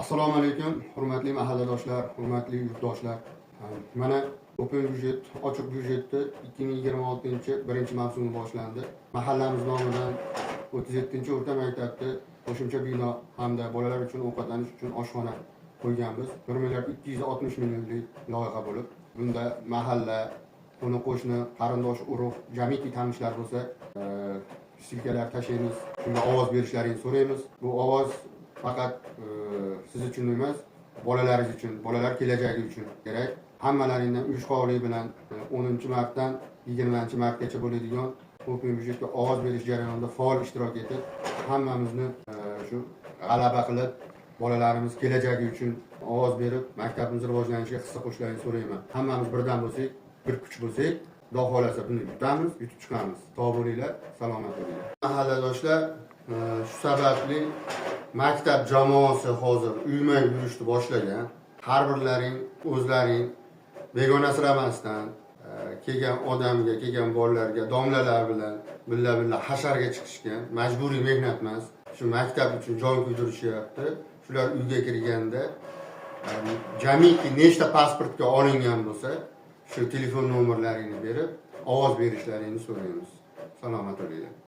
Assalomu alaykum, hurmatli mahalladoshlar, hurmatli yurtdoshlar. Mana, Open Budget, ochiq byudjetni 2026 birinchi mavsumi boshlandi. Mahallamiz nomidan 37 o'rta maktabda qo'shimcha bino hamda bolalar uchun ovqatlanish uchun oshxona qo'yganmiz. 1 milliard 260 millionlik loyiha bo'lib, bunda mahalla, qo'ni qo'shni, qarindosh urug', jamiki tanishlar bo'lsa, ссылка lar tashlaymiz. Shunga ovoz berishlaringni so'raymiz. Bu ovoz faqat siz uchun emas, bolalaringiz uchun, bolalar kelajagi uchun kerak. Hammalaringdan uyushqoqlik bilan 10 martdan 20 martgacha bo'ladigan Open Budgetga ovoz berish jarayonida faol ishtirok etib, hammamizni shu g'alaba qilib, bolalarimiz kelajagi uchun ovoz berib, maktabimiz rivojlanishiga hissa qo'shishlaringni so'rayman. Hammamiz birdam bo'lsak, bir kuch bo'lsak, Xudo xohlasa, buni yutamiz, yutib chiqamiz. Sog' bo'linglar, salomat bo'linglar. Mahalladoshlar, shu sababli maktab jamoasi hozir uyma yurishni boshlagan. Har birlaring o'zlaring begonasiramasdan kelgan odamga, kelgan bolalarga domlalar bilan birga birga hasharga chiqishgan, majburiy mehnat emas, shu maktab uchun jon kuydirishyapti. Shular uyga kirganda jamiki nechta pasportga olingan bo'lsa, shu telefon nomerlaringni berib, ovoz berishlaringni so'raymiz. Salomat bo'linglar.